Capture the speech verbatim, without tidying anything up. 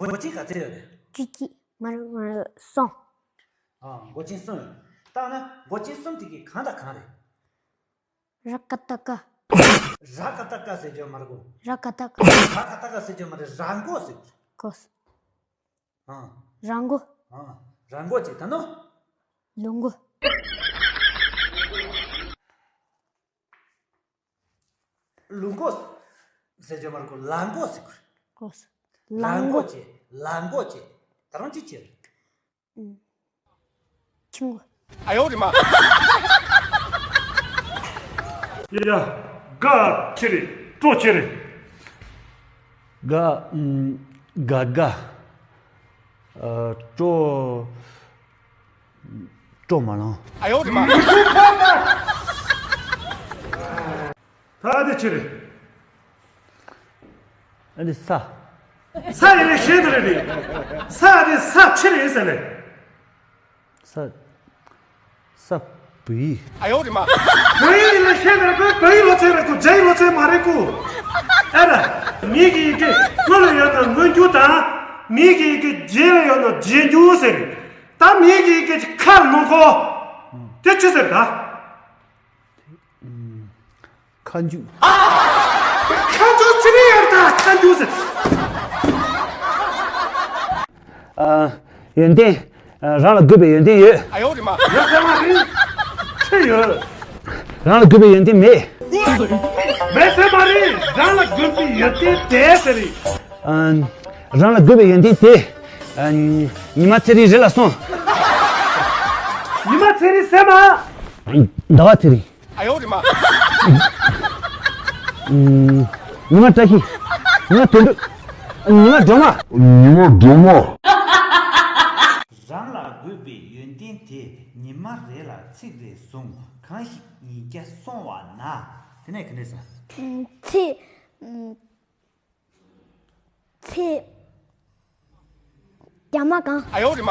མགོ་ཅན་ག་ཚད་ཡོད་རེད། བཅུ་གཅིག་མ་རེད་མ་རེད་གསུམ། ཨ། མགོ་ཅན་གསུམ་ཡོད། ད་ན་མགོ་ཅན་གསུམ་དེ་གི་གང་དང་གང་རེད། ར་ཀ་ཏ་ཀ། ར་ཀ་ཏ་ཀ་ཟེར་རྒྱུ་མ་རེད་གོ། ར་ཀ་ཏ་ཀ། ར་ཀ་ཏ་ཀ་ཟེར་རྒྱུ་མ་རེད། ར་མགོ་ཟེར་གོ། ཨ། ར་མགོ། ཨ། ར་མགོ་ཅན་ད་ནོ། ལུག་མགོ། ལུག་མགོ་ཟེར་རྒྱུ་མ་རེད་གོ། ལག་མགོ་ཟེར་གོ། ལག་མགོ་ཅན། ལག་མགོ་ཅན། ད་རུང་ཅི་ཅི་རེད། ཨུམ། ཆུང་ངུ། ཨ་ཡོ་རི་མ། ཡ། ག་ཆི་རེད། ཀྲོ་ཆི་རེད། ག་ཨུམ། ག་ག་ཨ། ཀྲོ། ཀྲོ་མ་ལང་། ཨ་ཡོ་རི་མ། ད་དེ་ཆི་རེད། ཨ་ནི་ས། ས་ཡིན་ལས་ཤེས་དེ་རེད་རེད། ས་དེ་ས་ཆི་རེད་ཟེར་ལས། ས། ས་བུ་ཡིག་ཨ་ཡོ་རི་མ། བུ་ཡིག་ལས་ཤེས་དེ་རེད། བུ་ཡིག་ལོ་ཚོད་རེད་གོ། རྒྱ་ཡིག་ལོ་ཚོད་མ་རེད་གོ། ཨ་ར། མི་གི་ཡི་གེ་སྔོན་ལ་ཡོད་ན་སྔོན་འགྱུར་དང་། མི་གི་ཡི་གེ་རྗེས་ལ་ཡོད་ན་རྗེས་འགྱུར་ཟེར། ད་མི་གི་ཡི་གེ་ཁ་ལ་མ་གོ། དེ་ཆི་ཟེར་ད། ཁ་མཆུ། ཁ་མཆུ་ཅི་རེད་ཡར་ད་ཁ་མཆུ་ཟེར། ཨ། ཡོན་ཏན། ཨ། རང་ལ་དགོས་པའི་ཡོན་ཏན་ཡོད། ཨ་ཡོ་རི་མ། ཡོད་ཟེར་མ་རེད། ཆི་ཡོད། རང་ལ་དགོས་པའི་ཡོན་ཏན་མེད། མེད་ཟེར་མ་རེད། རང་ལ་དགོས་པའི་ཡོན་ཏན་དེ་ཟེར་རེད། ཨ། རང་ལ་དགོས་པའི་ཡོན་ཏན་དེ། ཨ། ཉི་མ་ཚེ་རིང་རི་ལ་སོང་། ཉི་མ་ཚེ་རིང་ཟེར་མ། ཟླ་བ་ཚེ་རིང་། ཨ་ཡོ་རི་མ། ཉི་མ་བཀྲ་ཤིས། ཉི་མ་དོན་གྲུབ། ཉི་མ་སྒྲོལ་མ། ཉི་མ་སྒྲོལ་མ། རང་ལ་དགོས་པའི་ཡོན་ཏན་དེ་ཉི་མ་རེ་ལ་ཚིག་རེ་བཟུང་། གང་ཞིག་ཉིས་བརྒྱ་སོང་བ་ན། དེ་ནས་ག་འདྲ་ཟེར། ཚེ། ཚེ། རྒྱ་མ་གང་། ཨ་ཡོ་རི་མ།